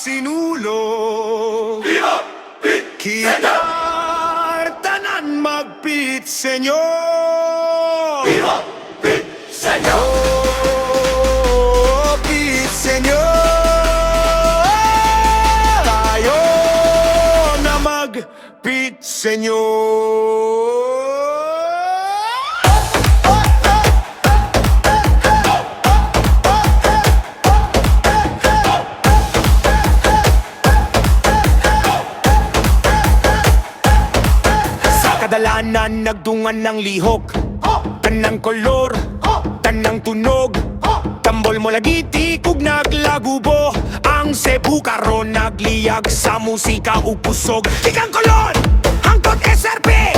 magsinulog. Viva Kitar tanan magpit, Señor. Viva Pit Señor! Oh, Pit Señor. Tayo na magpit, Señor. Sa kadalanan nagdungan ng lihok, tanang kolor, tanang tunog. Tambol mo lagi tikog naglagubo. Ang Cebu karon nagliyag sa musika ug kusog. Ikang kolor, hangtod SRP,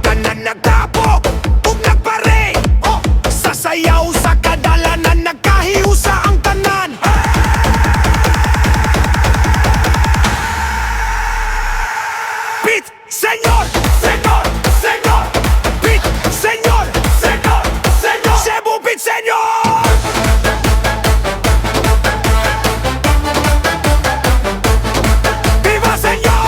tanan nagtapok ug nagpare. Sa sayaw sa kadalanan nagkahiusa ang tanan. Pit, Señor! Señor! Señor! Pit, Señor! Señor! Señor! Cebu Pit, Señor! Viva Señor!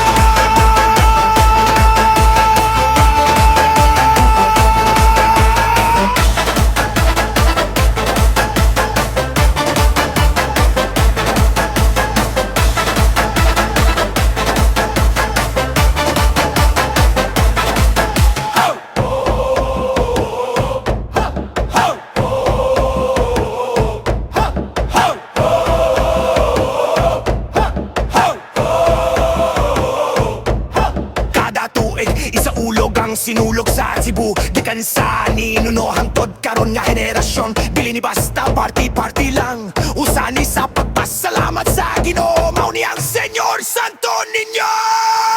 Kada tuig, isa ulog ang sinulog sa Cebu. Gikan sa ninuno hangtod karon nga henerasyon, dili ni basta party party lang. Usa ni sa pagpasalamat sa Ginoo. Mao ni ang Señor Santo Niño.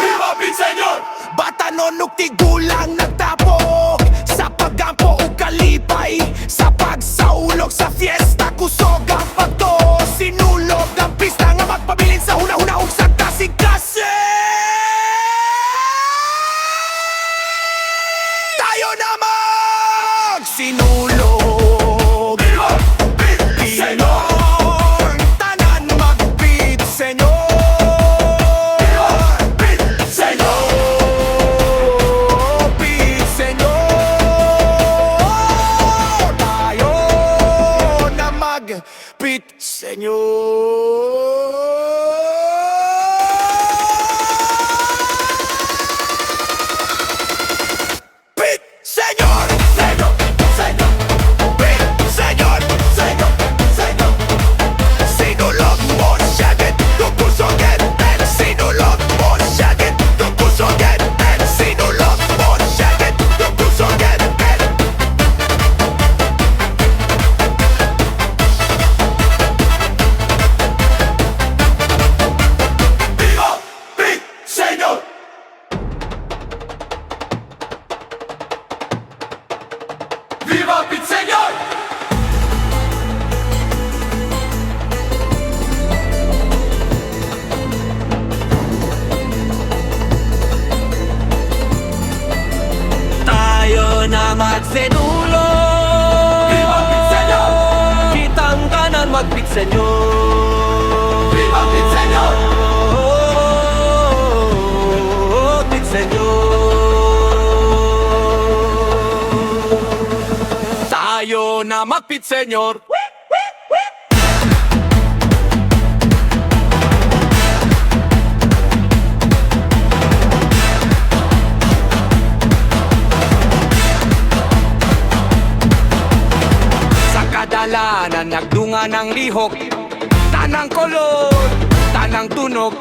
Viva Pit Señor! Batanon ug tigulang nagtapok sa paggampo ug kalipay, sa pagsaulog sa fiesta. Kusog ang pagtuo, sinulog ang pista nga magpabilin sa huna-huna ug sa kasing-kasing. Tayo na magsinulog. Viva Pit Señor! Pilon, tanan magpit, Señor. Pit Señor! Pit, Señor. Tayo na magpit, Señor. Pit, Señor! Señor! Señor! Pit, Señor! Señor! Señor! Sinulog mo siya tukusoget. Sinulog mo siya tukusoget. Sinulog mo siya tukusoget. Viva Pit Señor! Viva Pit Señor! Tayo na magsinulog. Viva Pit Señor! Kitang tanan magpit Señor. Viva Pit Señor! Pit Señor. Tayo na magpit Señor. Sa kadalanan nagdunga ng lihok, tanang kolor, tanang tunog.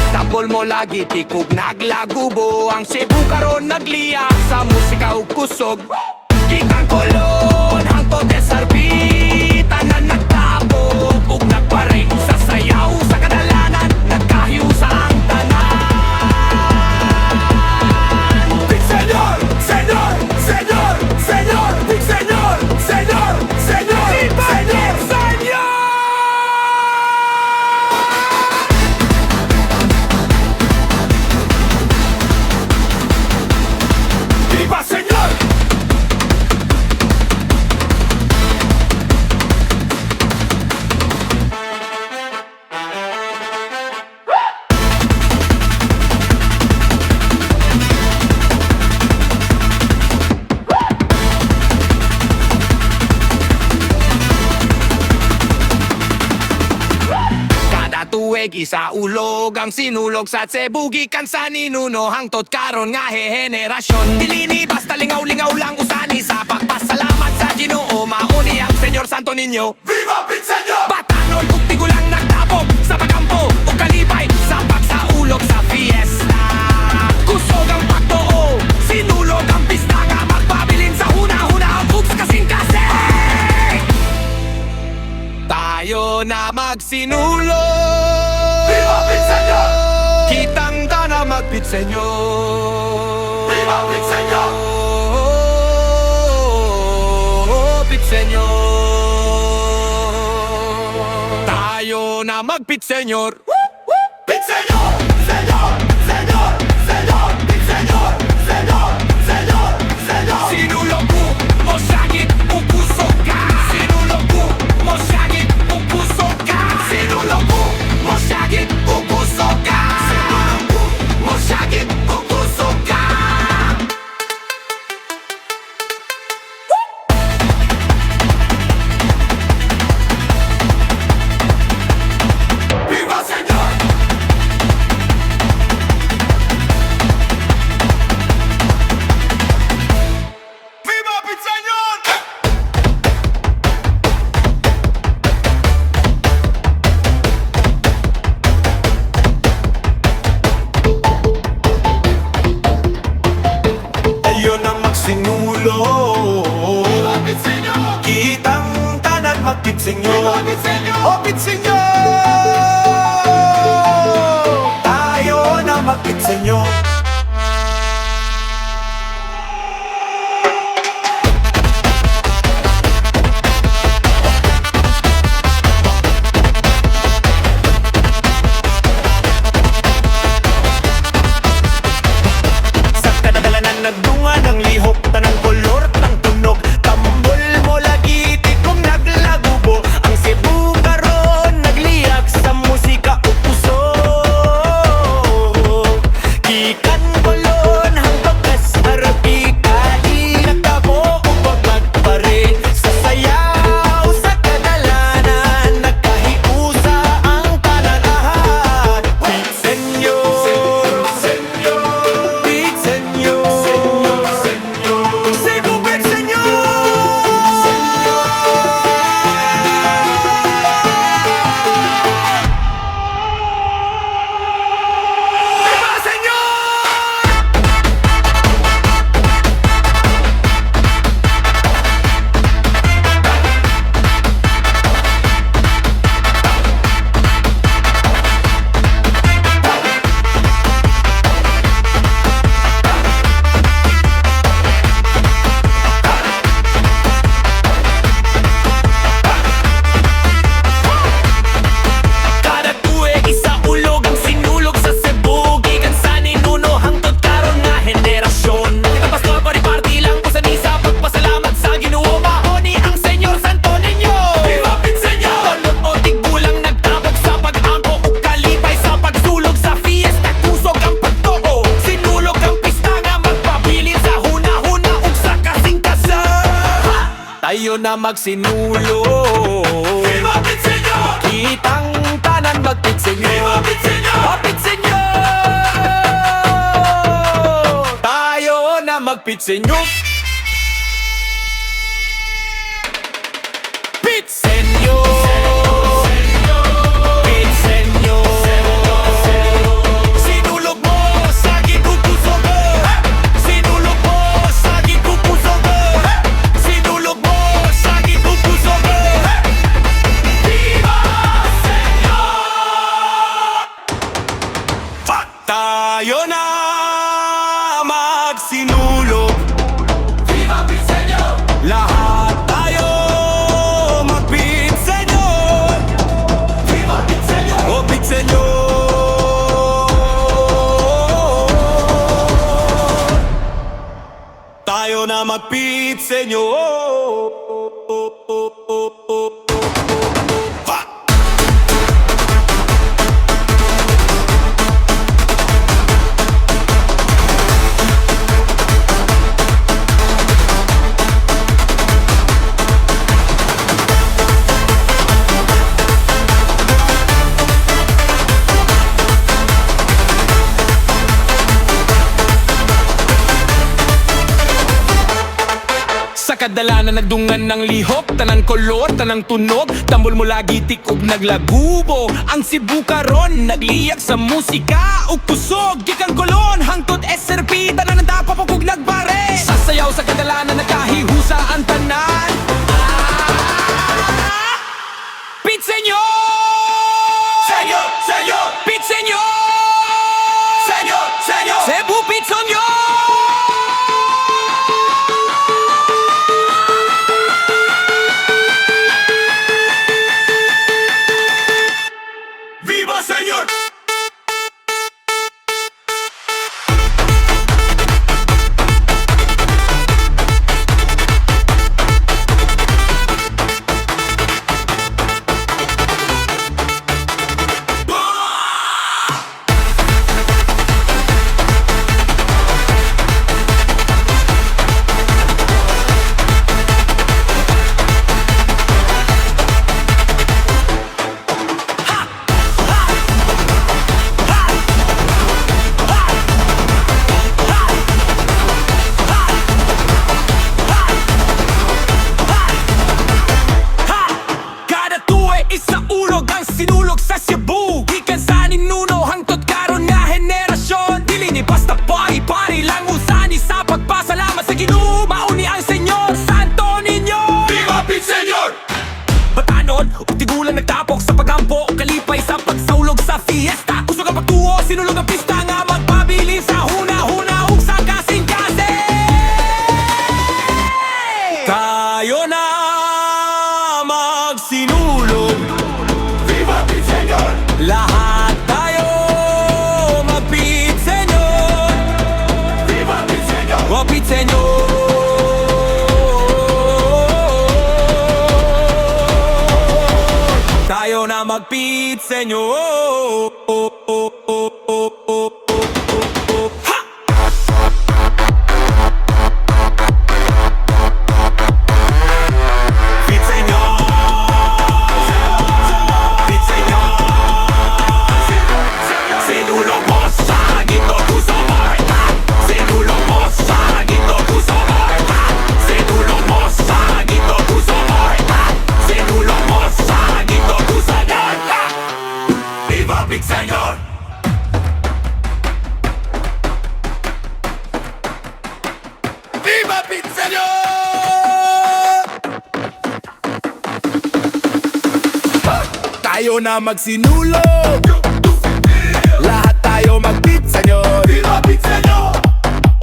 Tambol mo lagi tikog naglagubo. Ang Cebu karon nagliya sa musika ug kusog. Kitang kolon hangtod SRP, tanan nagtapok ug nagparay sa sayaw. Sa kadalanan nagkahiusa ang tanan. Pit Señor! Señor! Señor! Señor! Pit Señor! Señor! Señor! Señor! Señor! Viva Señor! tuig isaulog ang sinulog sa Cebu gikan sa ninuno hangtod karon nga henerasyon. Dili ni basta lingaw-lingaw lang usani sa pagpasalamat sa Ginoo, mauni ang Señor Santo Niño. Viva Pit Señor! Batanon ug tigulang nagtabok sa pagampo ug kalipay sa pagsaulog sa fiesta. Kusog ang pagtuo, sinulog ang pista nga magpabilin sa huna-huna ug sa kasing-kasing. Tayo na magsinulog. Viva Pit Señor! Kitang tanan magpit Señor. Viva Pit Señor! Pit Señor. Tayo na magpit Señor. Pit Señor! Señor! Señor! Señor! Pit Señor! Señor! Señor! Señor! Sinulog ko, mosagit o kusog ka. Sinulog ko, mosagit o kusog ka. Sinulog ko, mosagit o kusog ka. Sinulog ko, mosagit o kusog ka. Viva Señor! Viva Pit Señor! Tayo na magsinulog. Viva Pit Señor! Kitang tanan magpit Viva Señor. Pit Señor! O Pit Señor! Tayo na magpit Señor. Sa kadalanan nagdungan ng lihok, tanang kolor, tang tunog. Tambol mo lagi, tikom naglagubo. Ang Cebu karon nagliyak sa musika ug puso. Gikan Colon hangtod SRP, kali nagtabo ug pagpagpare. Sa sayaw sa kadalanan, nagkahiusa ang tanan. Pit Señor, Señor! Pit Señor, Señor! Señor! Cebu Pit Señor! Viva Señor! Kada tuig isaulog ang sinulog sa Cebu gikan sa ninuno hangtod karon nga henerasyon. Kita pastor pari-party lang usan sa pagpasalamat sa Ginoo, mauni ang Señor Santo Niño. Viva Pit Señor! Balot o tigulang nagtabok sa pag-ampo ug kalipay sa pagsulog sa fiesta. Kusog ang pagtuo, sinulog ang pista nga magpabilin sa huna-huna ug sa kasing-kasing. Tayo na magsinulog. Viva Pit Señor! Kitang tanan magpit Viva Señor. Pit Señor! Magpit Señor! Tayo na magpit Señor. Pit Señor! Pit Señor! Sinulog mo sa gitupuso ko. Sinulog mo sa gitupuso ko. Sinulog mo sa gitupuso ko. Viva Señor! Tayo na magsinulog. Viva Pit Señor! Lahat tayo magpit Señor. Viva Pit Señor! O Pit Señor. Tayo na magpit Señor. kadalanan nagdungan ng lihok, tanang kolor, tanang tunog. Tambol mo lagi tikog naglagubo. Ang Cebu karon nagliyak sa musika ug kusog. Gikan Colon hangtod SRP, tanan nagtapok ug nagbare. Sasayaw sa kadalanan, nakahihusa ang tanan. Ah! Pit Senyor! Señor, señor, Pit Senyor! Señor, señor. Cebu Pit Senyor! ¡Viva señor! Ha! Kada tuwe isa ulog ang sinulog sa Cebu. Gikan sa ninuno hangtod karon nga henerasyon. Dili ni basta party party lang, usani sa pagpasalamat sa Ginoo. Mauni ang Señor Santo Niño. ¡Viva Pit Señor! Batanon ug tigulang nagtapok sa pagampo ug kalipay sa pagsaulog sa fiesta. Kusog ang pagtuo, sinulog ang pista nga magpabilin sa huna-huna ug sa kasing-kasing. Tayo na magsinulog. ¡Viva Pit Señor! Lahat tayo mag-Pit Señor. ¡Viva Pit Señor! O Pit Señor. Tayo na mag-Pit Señor. Ha! Pit Señor! Pit Señor! Sinulog mo sa ginto suporta. Sinulog mo sa ginto suporta. Sinulog mo sa ginto suporta. Sinulog mo sa ginto suporta. ¡Viva Pit Señor! ¡Viva Pit Señor! Tayo na magsinulog. Lahat tayo mag-Pit Señor. ¡Viva Pit Señor!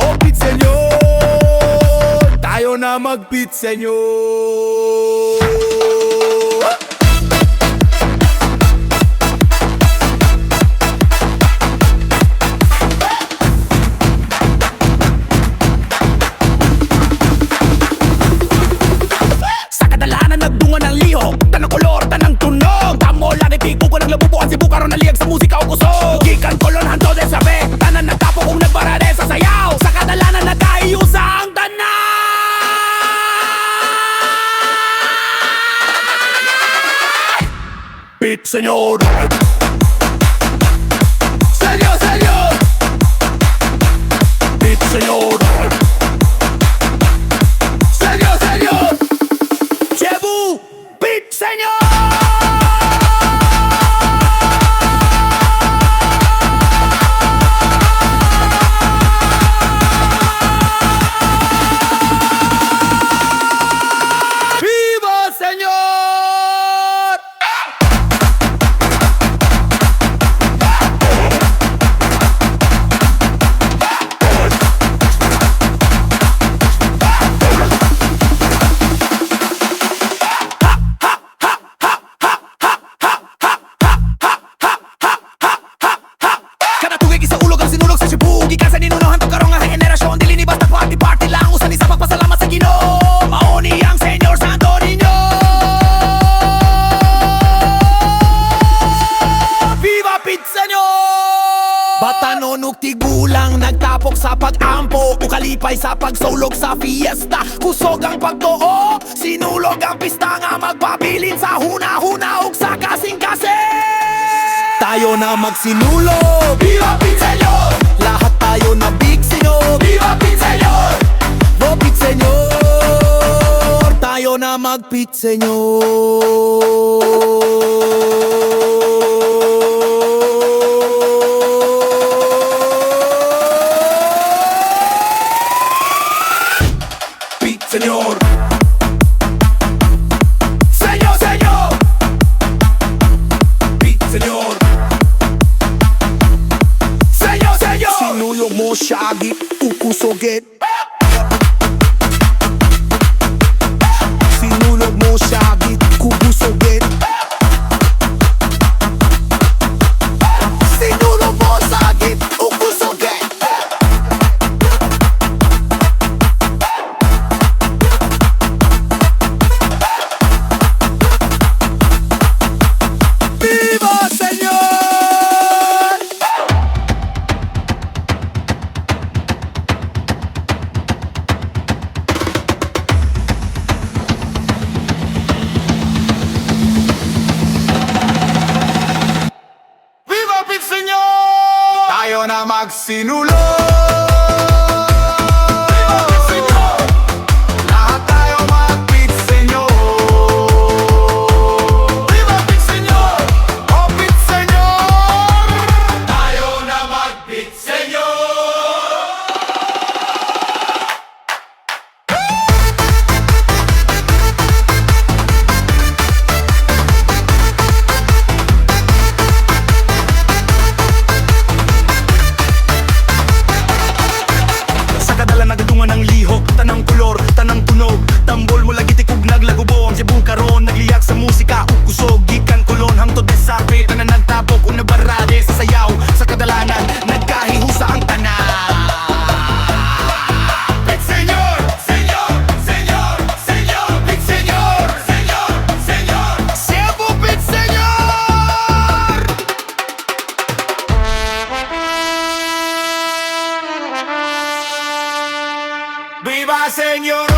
O Pit Señor. Tayo na mag-Pit Señor. Sa kadalanan nagdungan ng lihok, tanang kolor, tanang tunog. Tamo lang itigo ko ng labubo. Ang Cebu karon naliyag sa musika o kusog. Gikan Colon hantod sabi, tanan nagtapo kung nagparade sa sayaw. Sa kadalanan nagkahiusa ang tanan. Pit Señor. Señor, señor. Pit Señor. Señor, señor. Cebu Pit Señor. ¡Viva señor! Kada tuig isa ulog ang sinulog sa Cebu. Gikan sa ninuno hantod karon nga henerasyon. Dili ni basta party party lang, usa ni sa pagpasalamat sa Ginoo. Mauni ang Señor Santo Niño. Viva Pit Señor! Batanon ug tigulang nagtapok sa pag-ampo ug kalipay sa pagsulog sa fiesta. Kusog ang pagtuo, sinulog ang pista nga magpabilin sa huna-huna ug sa kasing-kasing. Tayo na magsinulog. ¡Viva Pit Señor! Lahat tayo na big sinog. ¡Viva Pit Señor! O Pit Señor. na mag-Pit Señor. Pit Señor. Señor, señor. Pit Señor. Señor, señor. Sinulog mo syagit, ukusogit. Sinulog mo syagit, kubusogit. Sinulog mo sagit, ukusogit. ¡Viva, señor! Viva Pit Señor! Tayo na magsinulog. Viva Pit Señor! Lahat tayo mag-Pit Señor. Viva Pit Señor! Oh, Pit Señor! Tayo na mag-Pit Señor! Sa kadala nagdungan ng lihok, tanang kolor, tanang tunog. Tambol mo lagi tikog naglagubo. Ang Cebu karon nagliyag sa musika ug kusog. Gikan Colon hangtod Desarpe, tanan nagtapok una barade sa sayaw. Sa kadalanan nagkahihusa ang tanan. Pit Señor! Señor! Señor! Señor! Pit Señor! Señor! Señor! Cebu Pit Señor! ¡Viva Señor!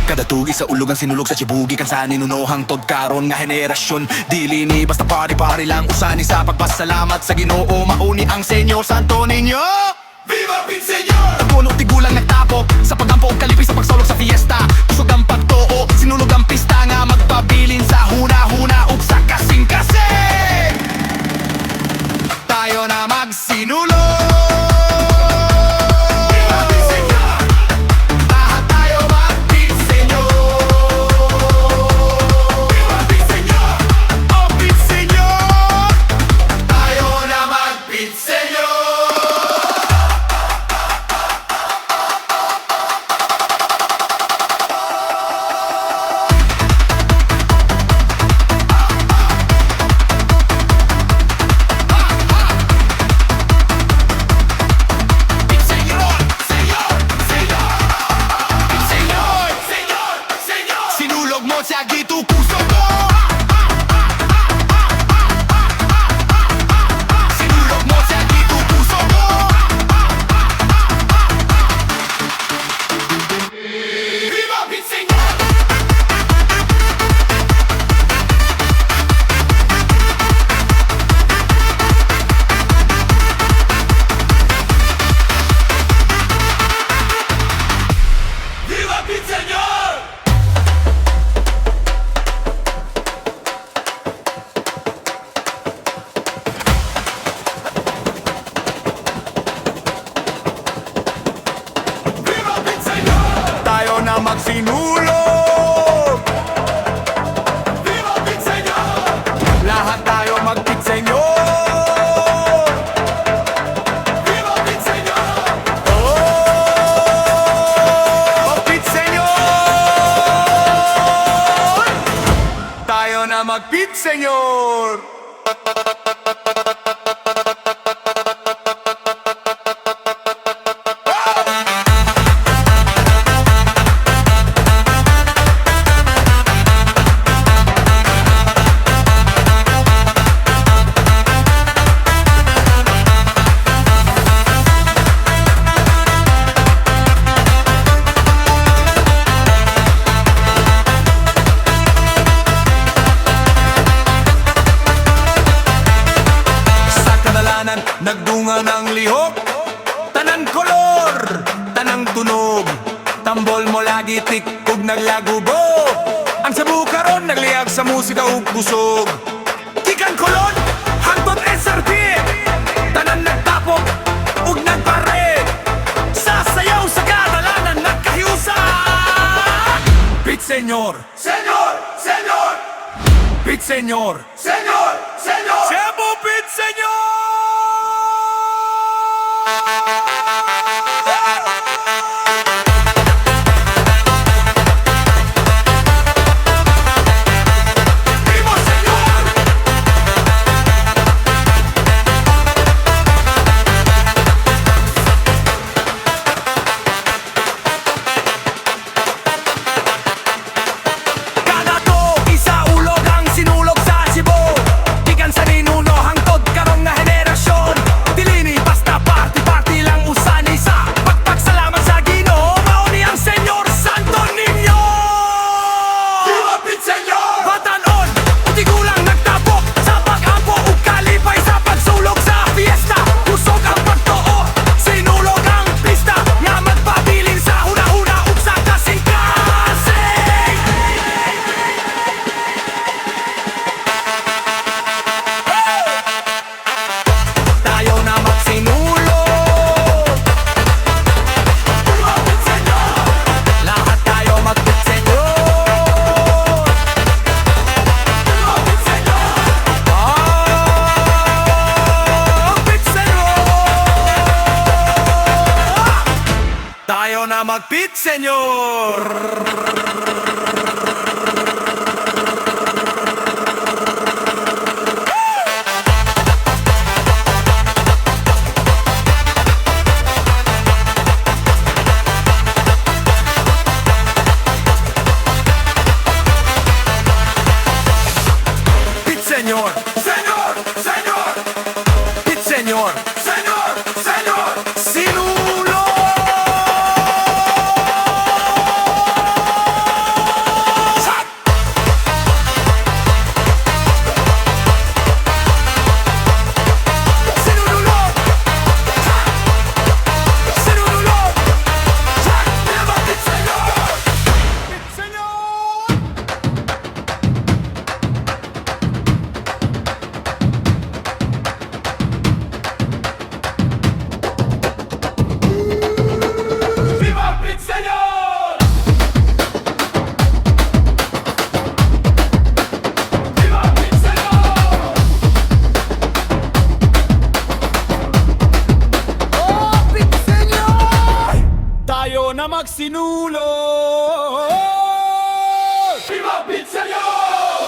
Kada tugi sa ulog ang sinulog sa Cebu gikan sa ninunohang tod karon nga henerasyon. Dili ni basta pari-pari lang usani sa pagpasalamat sa Ginoo, mauni ang Senyor Santo Niño. ¡Viva Pit Señor! Puno tigulang nagtapok sa pagampo og kalipay sa pagsulok sa fiesta. Kusog ang pagtuo, sinulog ang pista nga magpabilin sa huna-huna ug sa kasing-kasing. Tayo na magsinulog. ¡Viva Pit Señor! Lahat tayo mag-Pit Señor. ¡Viva Pit Señor! Oh, Pit Señor! Tayo na mag-Pit Señor! Pit Señor! Señor! Señor! Pit Señor! Señor! Señor! Sinulog mo siya gitukusog ko. Sinulog mo siya gitukusog ko. ¡Viva Pit Señor! ¡Viva Pit Señor! ¡Viva Pit Señor! Tayo na magsinulog. ¡Viva Pit Señor! Lahat tayo mag-Pit Señor. ¡Viva Pit Señor! Oh, Pit Señor! Tayo na mag-Pit Señor. nagdungan ng lihok. Tanan kolor, tanang tunog. Tambol mo lagi tik ug naglagubo. Ang Cebu karon nagliyag sa musika ug kusog. Gikan Colon, hangtod SRP. Tanan nagtapok ug nagpare. Sa sayaw sa kadalanan nagkahiusa. Pit Señor, Señor, Señor. Pit Señor, Señor, Señor. Cebu Pit Señor! ¡Viva Señor! Kada to isa ulog ang sinulog sa Cebu. Gikan sa ninuno hangtod karong nga henerasyon. Dili ni basta party party lang usa ni sa pagpagsalamat sa Ginoo. Mao ni ang Señor Santo Niño. Viva Pit Señor! Batan-on, tigulang nagtapok sa pag-ampo ug kalipay sa pagsulog sa fiesta. Kusog ang pagtuo, sinulog ang pista nga magpabilin sa huna-huna ug sa kasing-kasing. Tayo na magsinulog. Lahat tayo mag-Pit Señor. Ah, Pit Señor. Tayo na mag-Pit Señor. Pit Señor, Señor, Señor. Pit Señor, Señor, Señor. Sinulog! Sinulog! Sinulog! Viva Pit Señor! Pit Señor! ¡Viva Pit Señor! ¡Viva Pit Señor! Oh, Pit Señor! Tayo na magsinulog. ¡Viva Pit Señor!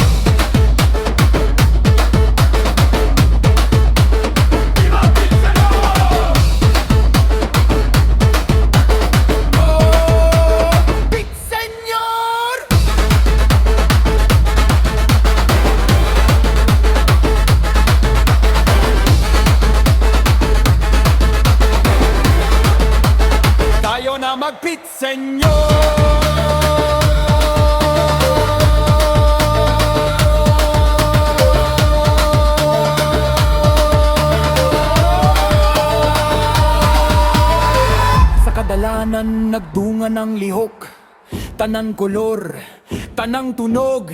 ¡Viva Pit Señor! Oh, Pit Señor! Tayo na mag-Pit Señor. Sa kadalanan nagdungan ng lihok. Tanang kolor, tanang tunog.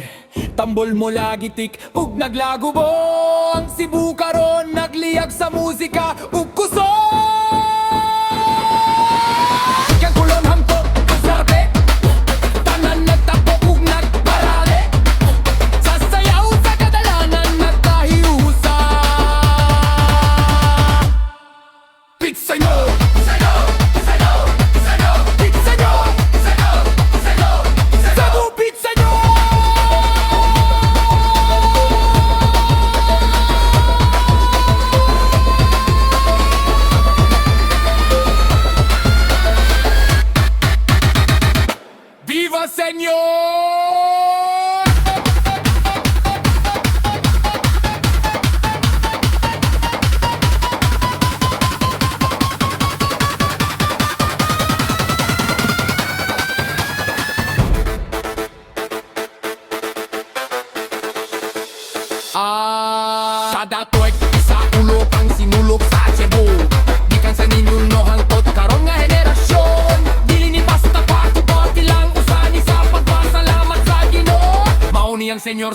Tambol mo lagi tik ug naglagubo. Ang Cebu karon nagliyag sa musika ug kusog. Gikan Colon hangtod SRP. Tanan nagtapok ug nagparade. Sa sayaw sa kadalanan nagkahiusa. Pit Señor! Señor! Señor! Señor! Pit Señor! Señor! Señor! Cebu Pit Señor! ¡Viva Señor!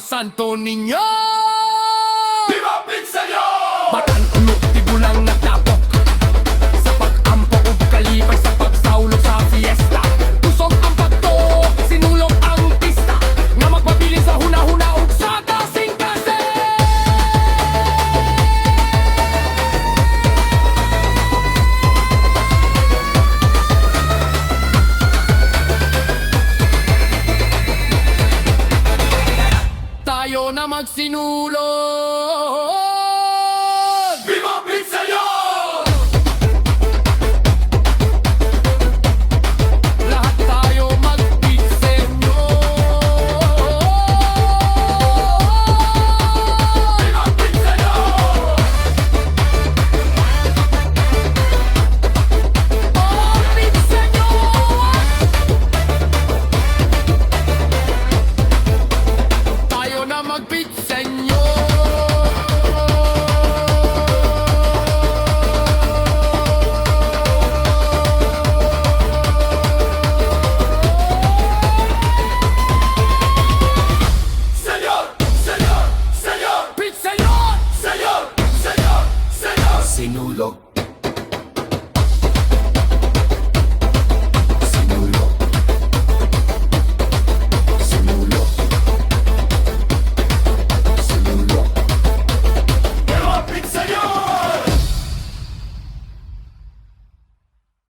Santo Niño.